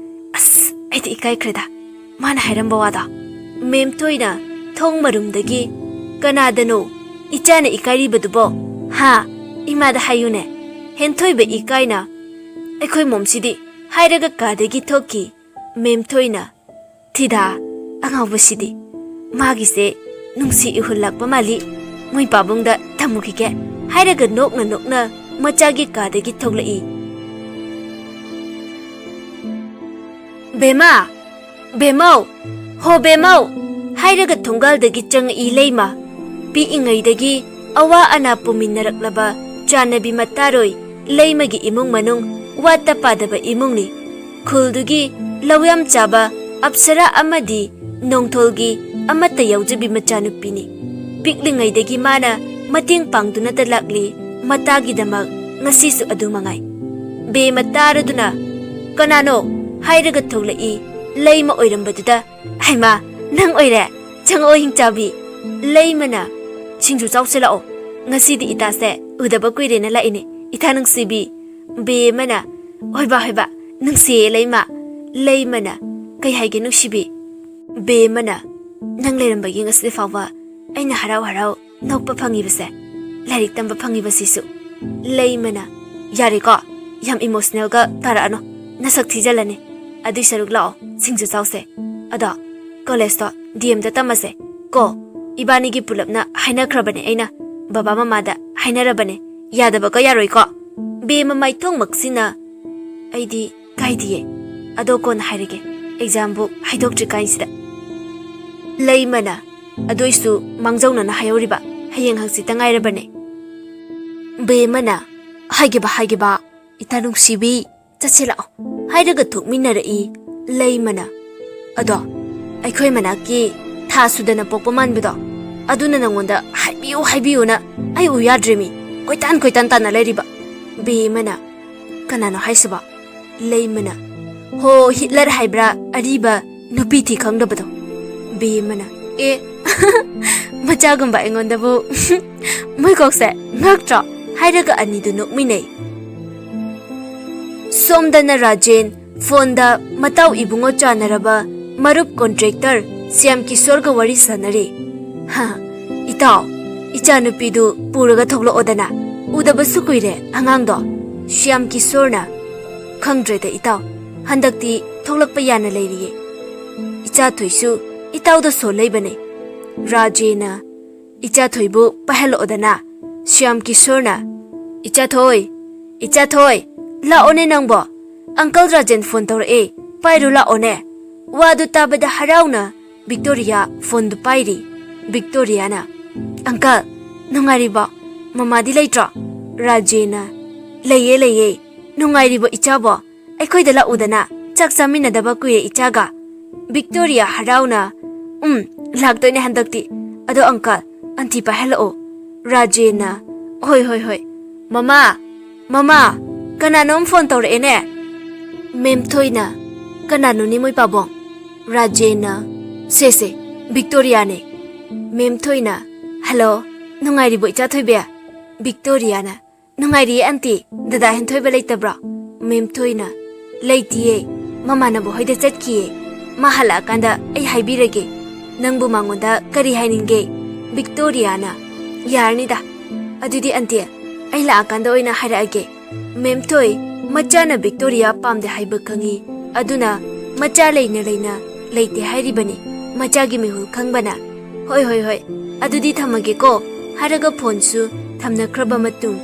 ꯑꯁ, ꯑꯩꯗꯤ ꯏꯀꯥꯏꯈ꯭ꯔꯦꯗ, ꯃꯥꯅ ꯍꯥꯏꯔꯝꯕ ꯋꯥꯗꯣ꯫ ꯃꯦꯝꯊꯣꯏꯅ ꯊꯣꯡ ꯃꯔꯨꯝꯗꯒꯤ, "ꯀꯅꯥꯗꯅꯣ ꯏꯆꯥꯅ ꯏꯀꯥꯏꯔꯤꯕꯗꯨꯕꯣ? ꯍꯥ? ꯏꯃꯥꯗ ꯍꯥꯏꯌꯨꯅꯦ"꯫ ꯍꯦꯟꯊꯣꯏꯕ ꯏꯀꯥꯏꯅ, "ꯑꯩꯈꯣꯏ ꯃꯣꯝꯁꯤꯗꯤ" ꯍꯥꯏꯔꯒ ꯀꯥꯗꯒꯤ ꯊꯣꯛꯈꯤ꯫ ꯃꯦꯝꯊꯣꯏꯅ, "ꯊꯤꯗꯥ, ꯑꯉꯥꯎꯕꯁꯤꯗꯤ꯫ ꯃꯥꯒꯤꯁꯦ ꯅꯨꯡꯁꯤ ꯏꯍꯨꯜ ꯂꯥꯛꯄ ꯃꯥꯜꯂꯤ꯫ ꯃꯣꯏ ꯄꯥꯕꯨꯡꯗ ꯊꯝꯃꯨꯈꯤꯒꯦ" ꯍꯥꯏꯔꯒ ꯅꯣꯛꯅ ꯅꯣꯛꯅ ꯃꯆꯥꯒꯤ ꯀꯥꯗꯒꯤ ꯊꯣꯛꯂꯛꯏ꯫ "ꯕꯦꯃꯥ! ꯕꯦꯃꯧ! ꯍꯣ ꯕꯦꯃꯧ!" ꯍꯥꯏꯔꯒ ꯊꯣꯡꯒꯥꯜꯗꯒꯤ ꯆꯪꯉꯛꯏ ꯂꯩꯃ꯫ ꯄꯤꯛꯏꯉꯩꯗꯒꯤ ꯑꯋꯥ ꯑꯅꯥ ꯄꯨꯃꯤꯟꯅꯔꯛꯂꯕ ꯆꯥꯟꯅꯕꯤ ꯃꯇꯥꯔꯣꯏ ꯂꯩꯃꯒꯤ ꯏꯃꯨꯡ ꯃꯅꯨꯡ ꯋꯥꯠꯇ ꯄꯥꯗꯕ ꯏꯃꯨꯡꯅꯤ꯫ ꯈꯨꯜꯗꯨꯒꯤ ꯂꯧ ꯌꯥꯝ ꯆꯥꯕ ꯑꯞꯁꯔꯥ ꯑꯃꯗꯤ ꯅꯣꯡꯊꯣꯜꯒꯤ ꯑꯃꯠꯇ ꯌꯥꯎꯖꯕꯤ ꯃꯆꯥꯅꯨꯄꯤꯅꯤ꯫ ꯄꯤꯛꯂꯤꯉꯩꯗꯒꯤ ꯃꯥꯅ ꯃꯇꯦꯡ ꯄꯥꯡꯗꯨꯅꯇ ꯂꯥꯛꯂꯤ꯫ ꯃꯇꯥꯒꯤꯗꯃꯛ ꯉꯁꯤꯁꯨ ꯑꯗꯨ ꯃꯉꯥꯏ꯫ ꯕꯦꯝꯃ ꯇꯥꯔꯗꯨꯅ, "ꯀꯅꯥꯅꯣ?" ꯍꯥꯏꯔꯒ ꯊꯣꯛꯂꯛꯏ꯫ ꯂꯩꯃ ꯑꯣꯏꯔꯝꯕꯗꯨꯗ, "ꯍꯩꯃꯥ, ꯅꯪ ꯑꯣꯏꯔꯦ? ꯆꯪꯉꯛꯑꯣ, ꯍꯤꯡꯆꯥꯕꯤ꯫" ꯂꯩꯃꯅ, "ꯁꯤꯡꯖꯨ ꯆꯥꯎꯁꯦ ꯂꯥꯛꯑꯣ꯫ ꯉꯁꯤꯗꯤ ꯏꯇꯥꯁꯦ ꯎꯗꯕ ꯀꯨꯏꯔꯦꯅ ꯂꯥꯛꯏꯅꯦ, ꯏꯇꯥ ꯅꯨꯡꯁꯤꯕꯤ꯫" ꯕꯦꯝꯃꯅ, "ꯍꯣꯏꯕ, ꯍꯣꯏꯕ, ꯅꯨꯡꯁꯤꯌꯦ ꯂꯩꯃ꯫" ꯂꯩꯃꯅ, "ꯀꯩ ꯍꯥꯏꯒꯦ ꯅꯨꯡꯁꯤꯕꯤ?" ꯕꯦꯝꯃꯅ, "ꯅꯪ ꯂꯩꯔꯝꯕꯒꯤ ꯉꯁꯤ ꯐꯥꯎꯕ ꯑꯩꯅ ꯍꯔꯥꯎ ꯍꯔꯥꯎ ꯅꯣꯛꯄ ꯐꯪꯉꯤꯕꯁꯦ, ꯂꯥꯏꯔꯤꯛ ꯇꯝꯕ ꯐꯪꯉꯤꯕꯁꯤꯁꯨ꯫" ꯂꯩꯃꯅ, "ꯌꯥꯔꯦꯀꯣ, ꯌꯥꯝ ꯏꯃꯣꯁꯅꯦꯜꯒ ꯇꯥꯔꯛꯑꯅꯨ, ꯅꯁꯛ ꯊꯤꯖꯜꯂꯅꯤ꯫ ꯑꯗꯨꯏ ꯁꯔꯨꯛ ꯂꯥꯛꯑꯣ, ꯁꯤꯡꯖꯨ ꯆꯥꯎꯁꯦ꯫ ꯑꯗꯣ ꯀꯣꯂꯦꯖꯇꯣ ꯗꯤ ꯑꯦꯝꯗ ꯇꯝꯃꯁꯦ ꯀꯣ꯫ ꯏꯕꯥꯅꯤꯒꯤ ꯄꯨꯂꯞꯅ ꯍꯥꯏꯅꯈ꯭ꯔꯕꯅꯦ ꯑꯩꯅ, ꯕꯕꯥ ꯃꯃꯥꯗ ꯍꯥꯏꯅꯔꯕꯅꯦ, ꯌꯥꯗꯕꯒ ꯌꯥꯔꯣꯏꯀꯣ꯫" ꯕꯦꯝꯃ ꯃꯥꯏꯊꯣꯡꯃꯛꯁꯤꯅ, "ꯑꯩꯗꯤ ꯀꯥꯏꯗꯤꯌꯦ, ꯑꯗꯣ ꯀꯣꯟꯅ ꯍꯥꯏꯔꯒꯦ, ꯑꯦꯛꯖꯥꯝꯕꯨ ꯍꯥꯏꯗꯣꯛꯇ꯭ꯔꯤꯀꯥꯟꯁꯤꯗ꯫" ꯂꯩꯃꯅ, "ꯑꯗꯨꯏꯁꯨ ꯃꯥꯡꯖꯧꯅꯅ ꯍꯥꯏꯍꯧꯔꯤꯕ, ꯍꯌꯦꯡ ꯍꯪꯆꯤꯠꯇ ꯉꯥꯏꯔꯕꯅꯦ꯫" ꯕꯦꯝꯃꯅ, "ꯍꯥꯏꯒꯦꯕ, ꯍꯥꯏꯒꯦꯕ, ꯏꯇꯥ ꯅꯨꯡꯁꯤꯕꯤ, ꯆꯠꯁꯤ ꯂꯥꯛꯑꯣ" ꯍꯥꯏꯔꯒ ꯊꯣꯛꯃꯤꯟꯅꯔꯛꯏ꯫ ꯂꯩꯃꯅ, "ꯑꯗꯣ ꯑꯩꯈꯣꯏ ꯃꯅꯥꯛꯀꯤ ꯊꯥ ꯁꯨꯗꯅ ꯄꯣꯛꯄ ꯃꯥꯟꯕꯗꯣ, ꯑꯗꯨꯅ ꯅꯪꯉꯣꯟꯗ ꯍꯥꯏꯕꯤꯌꯨ ꯍꯥꯏꯕꯤꯌꯨꯅ ꯑꯩ ꯎ ꯌꯥꯗ꯭ꯔꯦꯃꯤ, ꯀꯣꯏꯇꯥꯟ ꯀꯣꯏꯇꯥꯟ ꯇꯥꯟꯅ ꯂꯩꯔꯤꯕ꯫" ꯕꯦꯝꯃꯅ, "ꯀꯅꯥꯅꯣ ꯍꯥꯏꯁꯤꯕꯣ?" ꯂꯩꯃꯅ, "ꯍꯣ, ꯍꯤꯠꯂꯔ ꯍꯥꯏꯕ꯭ꯔꯥ, ꯑꯔꯤꯕ ꯅꯨꯄꯤ ꯊꯤ ꯈꯪꯗꯕꯗꯣ꯫" ꯕꯦꯝꯃꯅ, "ꯑꯦ, ꯃꯆꯥꯒꯨꯝꯕ ꯑꯩꯉꯣꯟꯗꯕꯨ ꯃꯣꯏ ꯀꯣꯛꯁꯦ ꯉꯛꯇ꯭ꯔꯣ?" ꯍꯥꯏꯔꯒ ꯑꯅꯤꯗꯨ ꯅꯣꯛꯃꯤꯟꯅꯩ꯫ ꯁꯣꯝꯗꯅ ꯔꯥꯖꯦꯟ ꯐꯣꯟꯗ ꯃꯇꯥꯎ ꯏꯕꯨꯡꯉꯣ ꯆꯥꯟꯅꯔꯕ ꯃꯔꯨꯞ ꯀꯣꯟꯇ꯭ꯔꯦꯛꯇꯔ ꯁ꯭ꯌꯥꯝ ꯀꯤꯁꯣꯔꯒ ꯋꯥꯔꯤ ꯁꯥꯟꯅꯔꯤ꯫ "ꯍꯥ, ꯏꯇꯥꯎ, ꯏꯆꯥꯅꯨꯄꯤꯗꯨ ꯄꯨꯔꯒ ꯊꯣꯛꯂꯛꯑꯣꯗꯅ, ꯎꯗꯕꯁꯨ ꯀꯨꯏꯔꯦ ꯑꯉꯥꯡꯗꯣ꯫" ꯁ꯭ꯌꯥꯝ ꯀꯤꯁꯣꯔꯅ, "ꯈꯪꯗ꯭ꯔꯦꯗ ꯏꯇꯥꯎ, ꯍꯟꯗꯛꯇꯤ ꯊꯣꯛꯂꯛꯄ ꯌꯥꯅ ꯂꯩꯔꯤꯌꯦ꯫ ꯏꯆꯥꯊꯣꯏꯁꯨ ꯏꯇꯥꯎꯗ ꯁꯣꯜ ꯂꯩꯕꯅꯦ꯫" ꯔꯥꯖꯦꯅ, "ꯏꯆꯥꯊꯣꯏꯕꯨ ꯄꯥꯏꯍꯜꯂꯛꯑꯣꯗꯅ꯫" ꯁ꯭ꯌꯥꯝ ꯀꯤꯁꯣꯔꯅ, "ꯏꯆꯥꯊꯣꯏ, ꯏꯆꯥꯊꯣꯏ, ꯂꯥꯛꯑꯣꯅꯦ ꯅꯪꯕꯣ꯫ ꯑꯪꯀꯜ ꯔꯥꯖꯦꯟ ꯐꯣꯟ ꯇꯧꯔꯛꯑꯦ, ꯄꯥꯏꯔꯨ ꯂꯥꯛꯑꯣꯅꯦ꯫" ꯋꯥꯗꯨ ꯇꯥꯕꯗ ꯍꯔꯥꯎꯅ ꯚꯤꯛꯇꯣꯔꯤꯌꯥ ꯐꯣꯟꯗꯨ ꯄꯥꯏꯔꯤ꯫ ꯚꯤꯛꯇꯣꯔꯤꯌꯥꯅ, "ꯑꯪꯀꯜ, ꯅꯨꯡꯉꯥꯏꯔꯤꯕꯣ? ꯃꯃꯥꯗꯤ ꯂꯩꯇ꯭ꯔꯣ?" ꯔꯥꯖꯦꯅ, "ꯂꯩꯌꯦ, ꯂꯩꯌꯦ꯫ ꯅꯨꯡꯉꯥꯏꯔꯤꯕꯣ ꯏꯆꯥꯕꯣ? ꯑꯩꯈꯣꯏꯗ ꯂꯥꯛꯎꯗꯅ, ꯆꯥꯛ ꯆꯥꯃꯤꯟꯅꯗꯕ ꯀꯨꯏꯔꯦ ꯏꯆꯥꯒ꯫ ꯕꯤꯛꯇꯣꯔꯤꯌꯥ ꯍꯔꯥꯎꯅ, "ꯎꯝ, ꯂꯥꯛꯇꯣꯏꯅꯦ ꯍꯟꯗꯛꯇꯤ꯫ ꯑꯗꯣ ꯑꯪꯀꯜ, ꯑꯟꯇꯤ ꯄꯥꯏꯍꯜꯂꯛꯑꯣ꯫" ꯔꯥꯖꯦꯟꯅ, "ꯍꯣꯏ, ꯍꯣꯏ, ꯍꯣꯏ꯫ ꯃꯃꯥ, ꯃꯃꯥ, ꯀꯅꯥꯅꯣꯝ ꯐꯣꯟ ꯇꯧꯔꯛꯑꯦꯅꯦ꯫" ꯃꯦꯝꯊꯣꯏꯅ, "ꯀꯅꯥꯅꯣꯅꯦ ꯃꯣꯏ ꯄꯥꯕꯣꯡ?" ꯔꯥꯖꯦꯟꯅ, "ꯁꯦ, ꯁꯦ, ꯕꯤꯛꯇꯣꯔꯤꯌꯥꯅꯦ꯫" ꯃꯦꯝꯊꯣꯏꯅ, "ꯍꯜꯂꯣ, ꯅꯨꯡꯉꯥꯏꯔꯤꯕꯣ ꯏꯆꯥ ꯊꯣꯏꯕꯤ?" ꯕꯤꯛꯇꯣꯔꯤꯌꯥꯅ, "ꯅꯨꯡꯉꯥꯏꯔꯤꯌꯦ ꯑꯟꯇꯤ, ꯗꯗꯥ ꯍꯦꯟꯊꯣꯏꯕ ꯂꯩꯇꯕ꯭ꯔꯣ?" ꯃꯦꯝꯊꯣꯏꯅ, "ꯂꯩꯇꯤꯌꯦ, ꯃꯃꯥꯟꯅꯕ ꯍꯣꯏꯗ ꯆꯠꯈꯤꯌꯦ꯫ ꯃꯥ ꯍꯜꯂꯛꯑꯀꯥꯟꯗ ꯑꯩ ꯍꯥꯏꯕꯤꯔꯒꯦ꯫ ꯅꯪꯕꯨ ꯃꯉꯣꯟꯗ ꯀꯔꯤ ꯍꯥꯏꯅꯤꯡꯒꯦ?" ꯕꯤꯛꯇꯣꯔꯤꯌꯥꯅ, "ꯌꯥꯔꯅꯤꯗ, ꯑꯗꯨꯗꯤ ꯑꯟꯇꯤ, ꯑꯩ ꯂꯥꯛꯑꯀꯥꯟꯗ ꯑꯣꯏꯅ ꯍꯥꯏꯔꯛꯑꯒꯦ꯫ ꯃꯦꯝꯊꯣꯏ, ꯃꯆꯥꯅ ꯕꯤꯛꯇꯣꯔꯤꯌꯥ ꯄꯥꯝꯗꯦ ꯍꯥꯏꯕ ꯈꯪꯉꯤ, ꯑꯗꯨꯅ ꯃꯆꯥ ꯂꯩꯅ ꯂꯩꯅ ꯂꯩꯇꯦ ꯍꯥꯏꯔꯤꯕꯅꯤ꯫ ꯃꯆꯥꯒꯤ ꯃꯤꯍꯨꯜ ꯈꯪꯕꯅ꯫ ꯍꯣꯏ, ꯍꯣꯏ, ꯍꯣꯏ, ꯑꯗꯨꯗꯤ ꯊꯝꯃꯒꯦꯀꯣ꯫" ꯍꯥꯏꯔꯒ ꯐꯣꯟꯁꯨ ꯊꯝꯅꯈ꯭ꯔꯕ ꯃꯇꯨꯡ,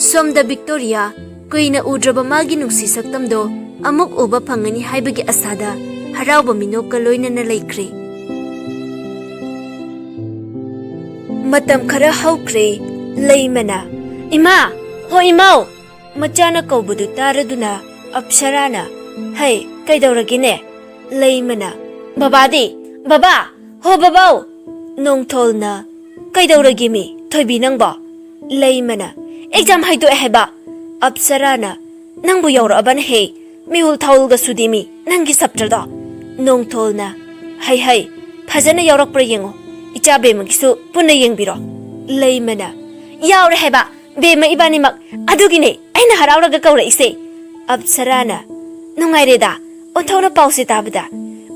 ꯁꯣꯝꯗ ꯕꯤꯛꯇꯣꯔꯤꯌꯥ ꯀꯨꯏꯅ ꯎꯗ꯭ꯔꯕ ꯃꯥꯒꯤ ꯅꯨꯡꯁꯤ ꯁꯛꯇꯝꯗꯣ ꯑꯃꯨꯛ ꯎꯕ ꯐꯪꯒꯅꯤ ꯍꯥꯏꯕꯒꯤ ꯑꯁꯥꯗ ꯍꯔꯥꯎꯕ ꯃꯤꯅꯣꯛꯀ ꯂꯣꯏꯅꯅ ꯂꯩꯈ꯭ꯔꯦ꯫ ꯃꯇꯝ ꯈꯔ ꯍꯧꯈ꯭ꯔꯦ꯫ ꯂꯩꯃꯅ, "ꯏꯃꯥ! ꯍꯣ ꯏꯃꯥꯎ!" ꯃꯆꯥꯅ ꯀꯧꯕꯗꯨ ꯇꯥꯔꯗꯨꯅ ꯑꯞꯁꯔꯥꯅ, "ꯍꯩ, ꯀꯩꯗꯧꯔꯒꯦꯅꯦ?" ꯂꯩꯃꯅ, "ꯕꯕꯥꯗꯤ? ꯕꯕꯥ! ꯍꯣ ꯕꯕꯥꯎ!" ꯅꯣꯡꯊꯣꯜꯅ, "ꯀꯩꯗꯧꯔꯒꯦꯃꯤ, ꯊꯣꯏꯕꯤ ꯅꯪꯕꯣ?" ꯂꯩꯃꯅ, "ꯑꯦꯛꯖꯥꯝ ꯍꯥꯏꯗꯣꯛꯑꯦ ꯍꯥꯏꯕ꯫" ꯑꯞꯁꯔꯥꯅ, "ꯅꯪꯕꯨ ꯌꯧꯔꯛꯑꯕꯅ ꯍꯦ, ꯃꯤꯍꯨꯜ ꯊꯥꯎꯜꯒ ꯁꯨꯗꯦꯃꯤ ꯅꯪꯒꯤ ꯁꯞꯇ꯭ꯔꯗꯣ꯫" ꯅꯣꯡꯊꯣꯜꯅ, "ꯍꯩ ꯍꯩ, ꯐꯖꯅ ꯌꯥꯎꯔꯛꯄ꯭ꯔꯥ ꯌꯦꯡꯉꯣ, ꯏꯆꯥ ꯕꯦꯝꯃꯒꯤꯁꯨ ꯄꯨꯟꯅ ꯌꯦꯡꯕꯤꯔꯣ꯫" ꯂꯩꯃꯅ, "ꯌꯥꯎꯔꯦ ꯍꯥꯏꯕ, ꯕꯦꯝꯃ ꯏꯕꯥꯅꯤꯃꯛ, ꯑꯗꯨꯒꯤꯅꯦ ꯑꯩꯅ ꯍꯔꯥꯎꯔꯒ ꯀꯧꯔꯛꯏꯁꯦ꯫" ꯑꯞꯁꯔꯥꯅ, "ꯅꯨꯡꯉꯥꯏꯔꯦꯗ ꯑꯣꯟꯊꯣꯛꯅ ꯄꯥꯎꯁꯦ ꯇꯥꯕꯗ꯫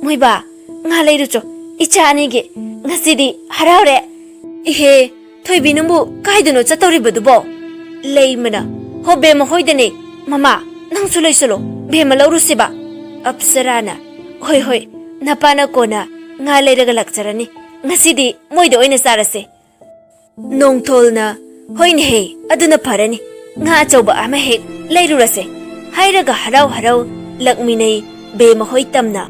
ꯃꯣꯏꯕꯥ, ꯉꯥ ꯂꯩꯔꯨꯆꯣ, ꯏꯆꯥ ꯑꯅꯤꯒꯤ, ꯉꯁꯤꯗꯤ ꯍꯔꯥꯎꯔꯦ꯫" "ꯏꯍꯦ, ꯊꯣꯏꯕꯤ ꯅꯪꯕꯨ ꯀꯥꯏꯗꯅꯣ ꯆꯠꯇꯧꯔꯤꯕꯗꯨꯕꯣ?" ꯂꯩꯃꯅ, "ꯍꯣ ꯕꯦꯝꯃ ꯍꯣꯏꯗꯅꯦ꯫ ꯃꯃꯥ, ꯅꯪꯁꯨ ꯂꯩꯁꯜꯂꯣ, ꯕꯦꯝꯃ ꯂꯧꯔꯨꯁꯤꯕ꯫" ꯑꯞꯁꯔꯥꯅ, "ꯍꯣꯏ ꯍꯣꯏ, ꯅꯄꯥꯅ ꯀꯣꯟꯅ ꯉꯥ ꯂꯩꯔꯒ ꯂꯥꯛꯆꯔꯅꯤ, ꯉꯁꯤꯗꯤ ꯃꯣꯏꯗ ꯑꯣꯏꯅ ꯆꯥꯔꯁꯦ꯫" ꯅꯣꯡꯊꯣꯜꯅ, "ꯍꯣꯏꯅꯦꯍꯦ, ꯑꯗꯨꯅ ꯐꯔꯅꯤ, ꯉꯥ ꯑꯆꯧꯕ ꯑꯃ ꯍꯦꯛ ꯂꯩꯔꯨꯔꯁꯦ" ꯍꯥꯏꯔꯒ ꯍꯔꯥꯎ ꯍꯔꯥꯎ ꯂꯛꯃꯤꯅꯩ ꯕꯦꯝꯃ ꯍꯣꯏ ꯇꯝꯅ꯫